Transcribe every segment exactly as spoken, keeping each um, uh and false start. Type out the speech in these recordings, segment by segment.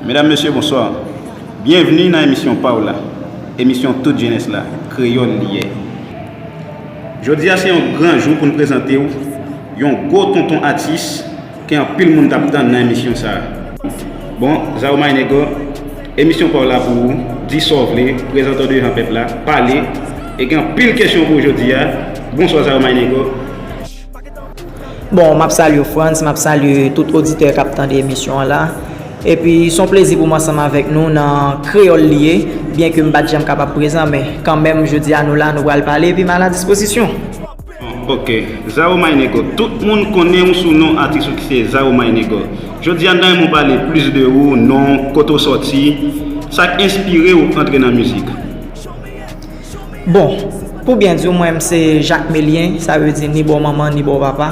Medam, mesye, bonswa. Byenvni nan emisyon pa w la. Emisyon tout jenès la, Kreyòl li ye. Jodi a se yon gran jou pou n prezante w yon gwo tonton atis ke anpil moun t ap tann nan emisyon sa a. Bon, Zao My Negro, emisyon pa w la pou ou, di sa w vle, prezante w devan pèp la, pale, e gen anpil kesyon pou w jodi a. Bonswa, Zao My Negro. Bon, m ap salye w, Frantz, m ap salye tout oditè k ap tande emisyon an la. Epi, s on plezi pou m ansanm avèk nou nan Kreyòl li ye, byenke m pa t janm kapab prezan, men kanmenm, jodi a nou la, nou pral pale, epi m a la dispozisyon. Ok, Zao My Negro, tout moun konnen w sou non atis ou ki se Zao My Negro. Jodi a, m ta renmen w pale plis de ou, non, kote w sòti, sa k enspire w antre nan mizik. Bon, pou byen di w, mwen, m se Jakmelyen, sa vle di ni bò manman, ni bò papa.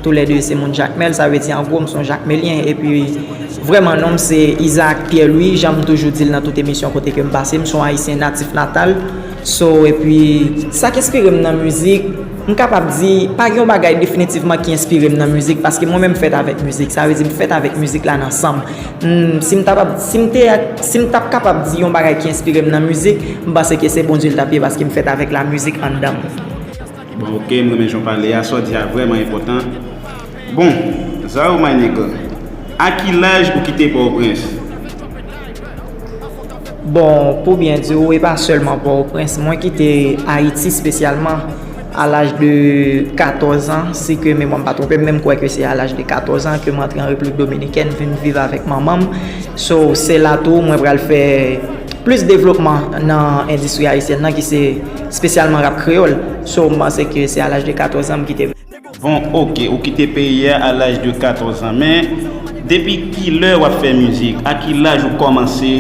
Toulède se moun Jakmèl, sa vle di, an gwo, m se yon Jakmelyen. Epi, vrèman, non m se Isaac Pierre Louis, jan m toujou di l nan tout emisyon kote ke m pase, m se yon Ayisyen natif natal. So, epi, sa k enspire m nan mizik, m kapab di, pa gen yon bagay definitivman ki enspire m nan mizik, paske mwen menm m fèt avèk mizik. Sa vle di, m fèt avèk mizik la nan san m. Hmm, si m t ap, si m te, si m t ap kapab di yon bagay ki enspire m nan mizik, m panse ke se Bondye l t ap ye, paske m fèt avèk lamizik anndan m. Bon, ok, m renmen jan w pale a, sa w di a vrèman enpòtan. Bon, Zao My Negro, a ki laj ou kite Pòtoprens? Bon, pou byen di w, e pa sèlman Pòtoprens, mwen kite Ayiti espesyalman a laj de katòz an, si ke memwa m pa twonpe m, men m kwè ke se a laj de katòz an ke m antre an Repiblik Dominikèn, vin viv avèk manman m. So, se la tou mwen pral fè plis devlopman nan endistri ayisyèn nan, ki se espesyalman rap kreyòl. So, m panse ke se a laj de katòz an m kite. Bon, ok, ou kite peyi a a laj de katòz an, men depi kilè w ap fè mizik? A ki laj ou kòmanse,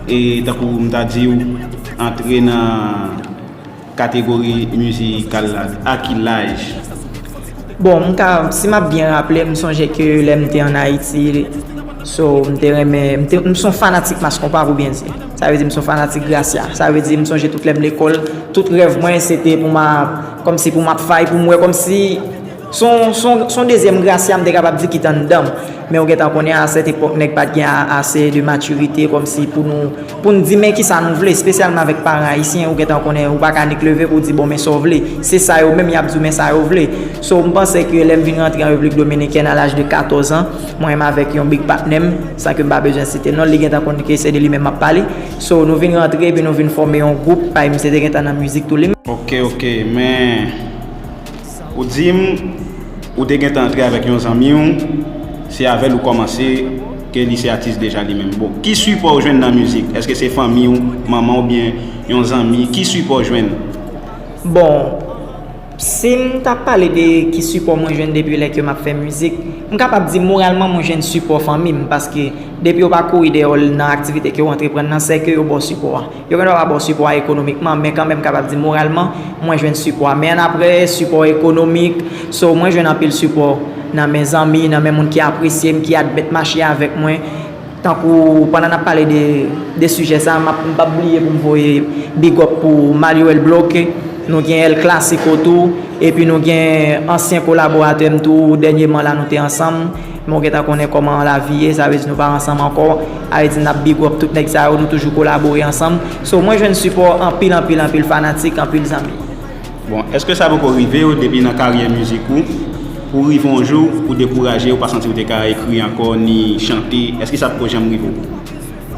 e, tankou m ta di w, antre nan kategori mizikal la? A ki laj? Bon, m ka, si m ap byen raple, m sonje ke lè m te ann Ayiti, so, m te renmen, m te, m se yon fanatik Mass Konpa pou byen di. Sa vle di m se yon fanatik Gracia. Sa vle di m sonje tout lè m lekòl, tout rèv mwen se te pou m ap, kòmsi pou m ap fay, pou m wè kòmsi se yon, se yon, se yon dezyèm Gracia m te kapab di ki t anndan m. Men ou gentan konnen a sèt epòk nèg pa t gen a, ase de matirite kòmsi pou nou, pou n di men kisa nou vle, espesyalman avèk paran ayisyen, ou gentan konnen ou pa ka nik leve pou w di bon men sa w vle. Se sa yo menm y ap di w men sa yo vle. So, m panse ke lè m vin rantre an Repiblik Dominikèn a laj de katòz an, mwen menm avèk yon big patnè m, san ke m pa bezwen site non l, li gentan konn ke se de li menm m ap pale. So, nou vin rantre epi nou vin fòme yon gwoup, paske misye te gentan nan mizik tou li menm. Ok, ok, men ou di m ou te gentan antre avèk yon zanmi w, se avè l ou kòmanse, ke li se atis deja li menm. Bon, ki sipò w jwenn nan mizik? Èske se fanmi w, manman w oubyen yon zanmi? Ki sipò w jwenn? Bon, si m t ap pale de ki sipò mwen jwenn depi lè ke m ap fè mizik, m kapab di moralman mwen jwenn sipò fanmi m, paske depi yo pa kouri dèyè w nan aktivite ke w antreprann nan, sèke yo ba w sipò a. Yo gendwa pa ba w sipò a ekonomikman, men kanmenm m kapab di moralman, mwen jwenn sipò a. Men annapre, sipò ekonomik, so mwen jwenn anpil sipò nan men zanmi, nan men moun ki apresye m, ki admèt mache avèk mwen. Tankou pandan n ap pale de, de sijè sa, m ap, m p ap bliye pou m voye big up pou Mario El Bloque, nou gen El Clasico tou, epi nou gen ansyen kolaboratè m tou, dènyèman la nou te ansanm, men w gentan konnen kòman lavi ye, sa vle di nou pa ansanm ankò, sa vle di n ap big up tout nèg sa yo, nou toujou kolabore ansanm. So, mwen jwenn sipò anpil, anpil, anpil fanatik, anpil zanmi. Bon, èske sa poko rive w depi nan karyè mizik ou, pou rive yon jou ou dekouraje, ou pa santi w te ka ekri ankò, ni chante, èske sa poko janm rive w?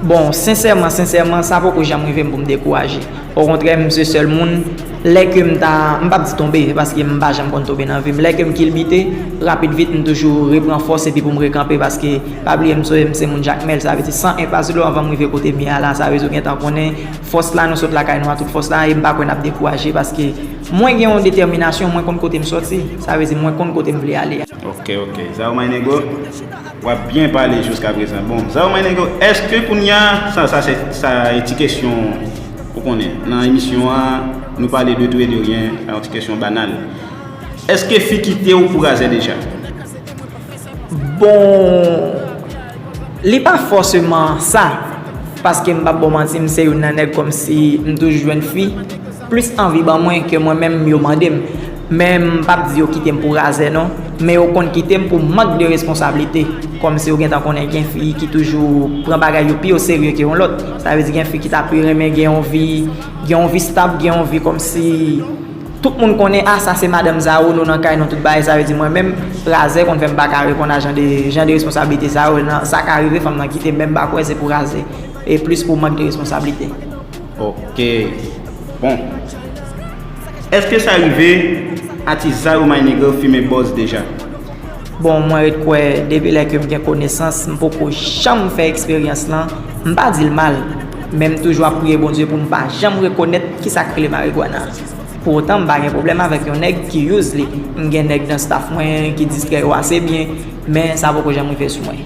Bon, sensèman, sensèman, sa poko janm rive m pou m dekouraje. Okontrè, m se sèl moun, lè ke m ta, m p ap di tonbe, paske m pa janm konn tonbe nan vi m. Lè ke m kilbite, rapid vit, m toujou repran fòs epi pou m rekanpe, paske pa bliye m se, m se moun Jakmèl, sa vle di san en pa sou dlo anvan m rive kote m ye a la, sa vle di w gentan konnen fòs la, nou sot lakay nou a tout fòs la, e m pa kwè n ap dekouraje, paske mwen gen yon detèminasyon, mwen konn kote m sòti, sa vle di mwen konn kote m vle ale a. Ok, ok. Zao My Negro, w ap byen pale jiska prezan. Bon, Zao My Negro, èske kounye a, sa, sa, se, sa, e ti kesyon, ou konnen, nan emisyon an, nou pale de tout e de ryen, sa yon ti kesyon banal. Èske fi kite w pou razè deja? Bon, li pa fòseman sa, paske m p ap ba w manti, m se youn nan nèg kòmsi m toujou jwenn fi, plis anvi ban mwen ke mwen menm yo mande m. Men m p ap di yo kite m pou razè non. Men yo konn kite m pou mank de responsablite. Kòmsi ou gentan konnen gen fi ki toujou pran bagay yo pi oserye ke yon lòt. Sa vle di gen fi ki ta pi renmen gen yon vi, gen yon vi stab, gen yon vi kòmsi tout moun konnen, ah, sa se madanm Zaro, nou nan kay, nou tout bagay. Sa vle di mwen menm, razè konn fè m pa ka reponn a jan de, jan de responsablite sa yo. Nan, sa ka rive fanm nan kite m, men m pa kwè se pou razè. E plis pou mank de responsablite. Ok. Bon. Èske sa rive atis Zaro My Nigga fimen bòz deja? Bon, mwen ret kwè depi lè ke m gen konesans, m poko janm fè eksperyans lan. M pa di l mal, men m toujou ap priye Bondye pou m pa janm rekonèt kisa k rele marigwana. Pou otan, m pa gen pwoblèm avèk yon nèg ki use li. M gen nèg nan staff mwen ki distrè yo ase byen, men sa poko janm rive sou mwen.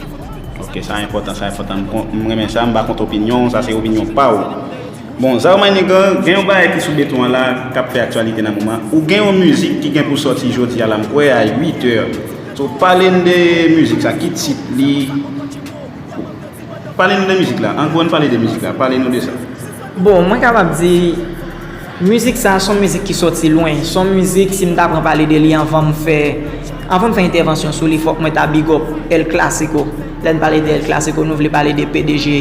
Ok, sa enpòtan, sa enpòtan. M kon- m renmen sa, m pa kont opinyon w, sa se opinyon pa w. Bon, Zaro My Nigga, gen yon bagay ki sou beton an la, k ap fè aktyalite nan moman. Ou gen yon mizik ki gen pou sòti jodi a la, m kwè a uit è. So, pale n de mizik sa, ki tit li? Pale nou de mizik la. An gwo, ann pale de mizik la. Pale nou de sa. Bon, mwen kapab di, mizik sa a se yon mizik ki sòti lwen. Se yon mizik, si m ta pran pale de li anvan m fè, anvan m fè entèvansyon sou li, fòk mwen ta big up El Clasico. Lè n pale de El Clasico, nou vle pale de P D G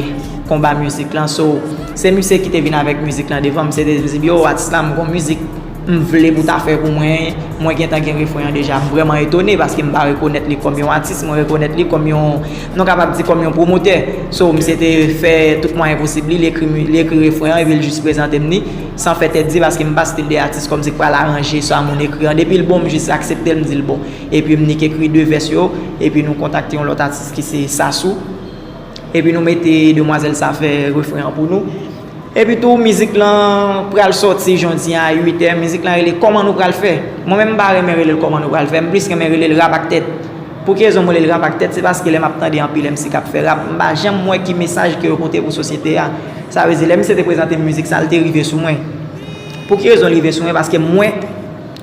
Konba Mizik lan. So, se misye ki te vin avèk mizik lan devan m, se te di m, yo, atis la, m gon mizik m vle pou ta fè pou mwen. Mwen gentan gen refren an deja. M vrèman etone paske m pa rekonèt li kòm yon atis, mwen rekonèt li kòm yon, nou kapab di kòm yon pwomotè. So, misye te fè tout mwayen posib li, li ekri, li ekri refren an epi l jis prezante m li, san fè tèt di paske m pa stil de atis kòmsi k pral aranje sa moun ekri an. Depi l bon, m jis aksepte l, m di l bon. Epi m nik ekri de vès yo, epi nou kontakte yon lòt atis ki se Sasou. Epi nou mete demwazèl sa fè refren an pou nou. Epi tou, mizik lan pral sòti jodi a uit è. Mizik lan rele Kòman nou pral fè. Mwen menm m pa renmen rele l Kòman nou pral fè. M plis renmen rele l Rap ak tèt. Pou ki rezon m rele l Rap ak tèt? Se paske lè m ap tande anpil M C k ap fè rap, m pa janm wè ki mesaj ke yo pote pou sosyete a. Sa vle di, lè misye te prezante m mizik sa, l te rive sou mwen. Pou ki rezon l rive sou mwen? Paske mwen,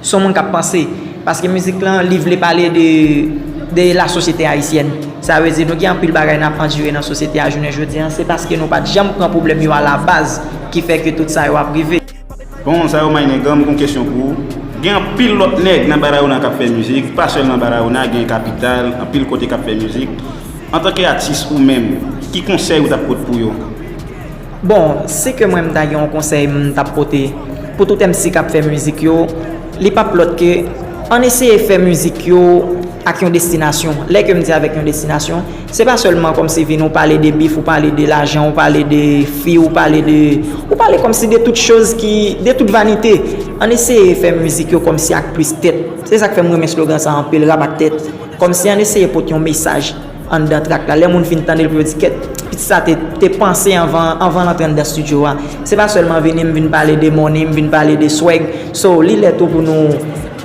se yon moun k ap panse. Paske mizik lan, li vle pale de, de la sosyete ayisyèn. Sa vle di, nou gen anpil bagay n ap andire nan sosyete a jounen jodi a. Se paske nou pa t janm pran pwoblèm yo alabaz ki fè ke tout sa yo ap rive. Bon, Zaro My Nigga, m gon kesyon pou ou. Gen anpil lòt nèg nan Barahona k ap fè mizik, pa sèlman Barahona, gen Kapital, anpil kote k ap fè mizik. Antanke atis ou menm, ki konsèy ou t ap pot pou yo? Bon, si ke mwen m ta gen yon konsèy m t ap pote pou tout M C k ap fè mizik yo, li p ap lòt ke ann eseye fè mizik yo ak yon destinasyon. Lè ke m di avèk yon destinasyon, se pa sèlman kòmsi vin ou pale de bif, ou pale de lajan, ou pale de fi, ou pale de, ou pale kòmsi de tout choz ki, de tout vanite. Ann eseye fè mizik yo kòmsi ak plis tèt. Se sa k fè m renmen slogan sa anpil, Rap ak tèt. Kòmsi ann eseye pote yon mesaj anndan trak la. Lè moun fin tande l pou yo di kèt, pitit sa te, te panse anvan, anvan l antre anndan estidyo a. Se pa sèlman vini m vin pale de money, m vin pale de swag. So, li lè tou pou nou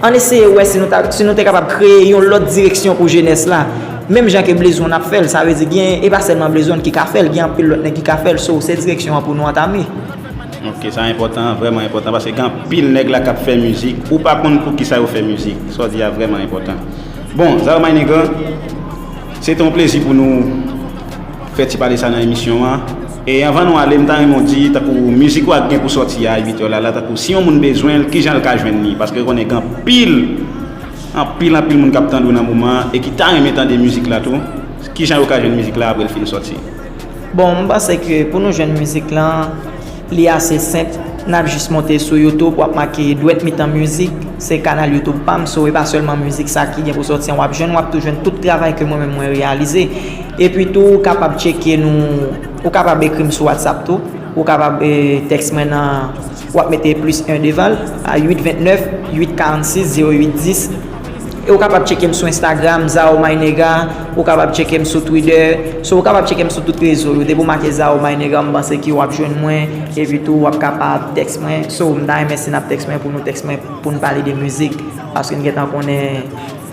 ann eseye wè si nou ta, si nou te kapab kreye yon lòt direksyon pou jenès la. Menm jan ke Blaze One ap fè l, sa vle di gen, e pa sèlman Blaze One ki ka fè l, gen anpil lòt nèg ki ka fè l. So, se direksyon an pou nou antame. Ok, sa enpòtan, vrèman enpòtan, paske gen anpil nèg la k ap fè mizik, ou pa konn pou kisa yo fè mizik. Sa w di a vrèman enpòtan. Bon, Zaro My Nigga, se te yon plezi pou nou fè ti pale sa nan emisyon an. E anvan nou ale, m ta renmen w di, tankou mizik ou a gen pou sòti a uit è la, la, tankou si yon moun bezwen l, kijan l ka jwenn li? Paske konnen gen anpil, anpil, anpil moun k ap tande w nan moman an e ki ta renmen tande mizik la tou. Kijan yo ka jwenn mizik la apre l fin sòti? Bon, m panse ke pou nou jwenn mizik lan, li ase senp. N ap jis monte sou YouTube, w ap make Dwèt Mitan Mizik, se kanal YouTube pa m, so e pa sèlman mizik sa ki gen pou sòti an w ap jwenn, w ap tou jwenn tout travay ke mwen menm mwen reyalize. Epi tou, ou kapab tcheke nou, ou kapab ekri m sou WhatsApp tou, ou kapab eh, tèks mwen nan, w ap mete plis en devan l, a uit vennèf, uit karannsis, zewo uit dis. E ou kapab tcheke m sou Instagram, Zaro My Nigga, ou kapab tcheke m sou Twitter, so ou kapab tcheke m sou tout rezo yo. Depi w make Zaro My Nigga, m panse ke w ap jwenn mwen, epi tou w ap kapab tèks mwen. So, m ta renmen si n ap tèks mwen pou nou tèks mwen pou n pale de mizik, paske n gentan konnen,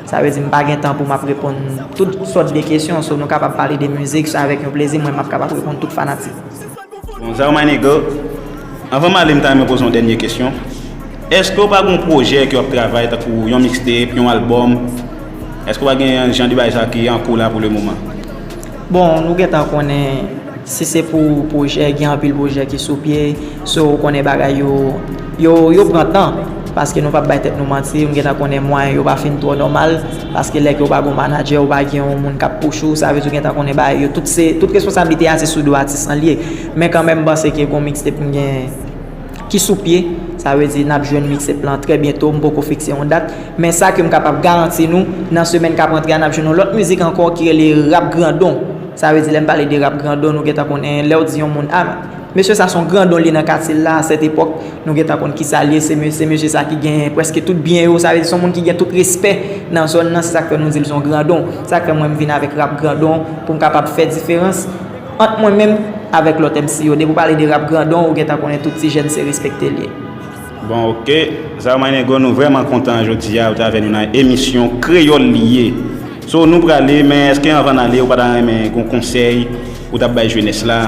sa vle di m pa gen tan pou m ap reponn tout sòt de kesyon, so nou kapab pale de mizik, sa avèk yon plezi, mwen m ap kapab reponn tout fanatik. Bon, Zaro My Nigga, anvan m ale, m ta renmen poze yon dènye kesyon. Èske w pa gen yon pwojè ke w ap travay, tankou yon mixtape, yon albòm? Èske w pa gen jan de bagay sa ki an kou la pou le moman? Bon, nou gentan konnen si se pou pwojè, gen anpil pwojè ki sou pye, so ou konnen bagay yo, yo, yo pran tan. Paske nou p ap bay tèt nou manti, nou gentan konnen mwayen yo pa fin twò nòmal, paske lè ke w pa gen yon manadjè, w pa gen yon moun k ap pouch ou, sa vle di w gentan konnen bagay yo, tout se, tout responsablite a se sou do atis lan l ye. Men kanmenm, m panse ke gon mixtape m gen ki sou pye, sa vle di n ap jwenn mixtape lan trè byento, m poko fikse yon dat, men sa ke m kapab garanti nou, nan semèn k ap rantre a, n ap jwenn yon lòt mizik ankò ki rele Rap Grandon. Sa vle di, lè m pale de Rap Grandon, nou gentan konnen, lè w di yon moun, ah, mesye sa se yon grandon li nan katye l la, a sèt epòk, nou gentan konn kisa l ye, se me-, se mesye sa ki gen prèske tout byen yo, sa vle di se yon moun ki gen tout respè nan zòn nan, se sa k fè nou di l se yon grandon. Sa k fè mwen m vin avèk Rap Grandon pou m kapab fè diferans ant mwen menm avèk lòt M C yo. Depi w pale de Rap Grandon, ou gentan konnen tout ti jèn se respekte l ye. Bon, ok. Zarmay Negro, nou vrèman kontan jodi a ou t avè nou nan emisyon Kreyòl Li Ye. So, nou prale, men èske anvan n ale, ou pa ta renmen gon konsèy ou t ap bay jenès la,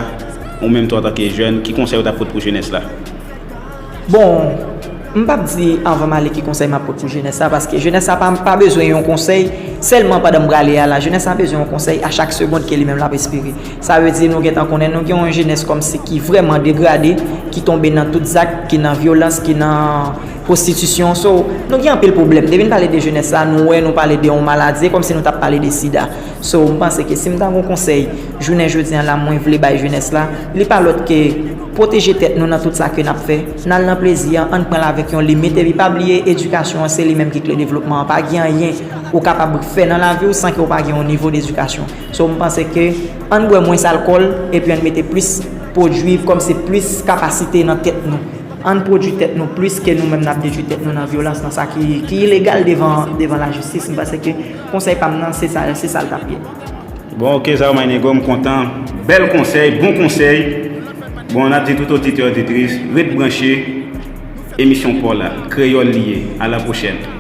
ou menm tou antanke jèn, ki konsèy ou t ap pot pou jenès la? Bon, m p ap di anvan m ale ki konsèy m ap pot pou jenès la, paske jenès la pa, pa bezwen yon konsèy sèlman pandan m prale a la. Jenès la bezwen yon konsèy a chak segond ke li menm l ap espere. Sa vle di nou gentan konnen nou gen yon jenès kòmsi ki vrèman degrade, ki tonbe nan tout zak, ki nan vyolans, ki nan pwostitisyon. So, nou gen anpil pwoblèm. Depi n pale de jenès la, nou wè nou pale de yon maladi, e kòmsi nou t ap pale de sida. So, m panse ke si m ta gon konsèy, jounen jodi a la, mwen vle bay jenès la, li pa lòt ke pwoteje tèt nou nan tout sa ke n ap fè. N al nan plezi a, ann pran l avèk yon limit, epi pa bliye, edikasyon an se li menm ki kle devlopman an. Pa gen anyen ou kapab fè nan lavi w san ke w pa gen yon nivo de edikasyon. So, m panse ke ann bwè mwens alkòl, epi ann mete plis pwodui, kòmsi plis kapasite nan tèt nou. Ann pwodui tèt nou plis ke nou menm n ap detwi tèt nou nan vyolans, nan sa ki, ki ilegal devan, devan lajistis. M panse ke konsèy pa m nan, se sa, se sa l t ap ye. Bon, ok, Zarmay Negro, m kontan. Bèl konsèy, bon konsèy. Bon, n ap di tout oditè, oditris, ret branche emisyon pa w la, Kreyòl Li Ye. A la pwochèn.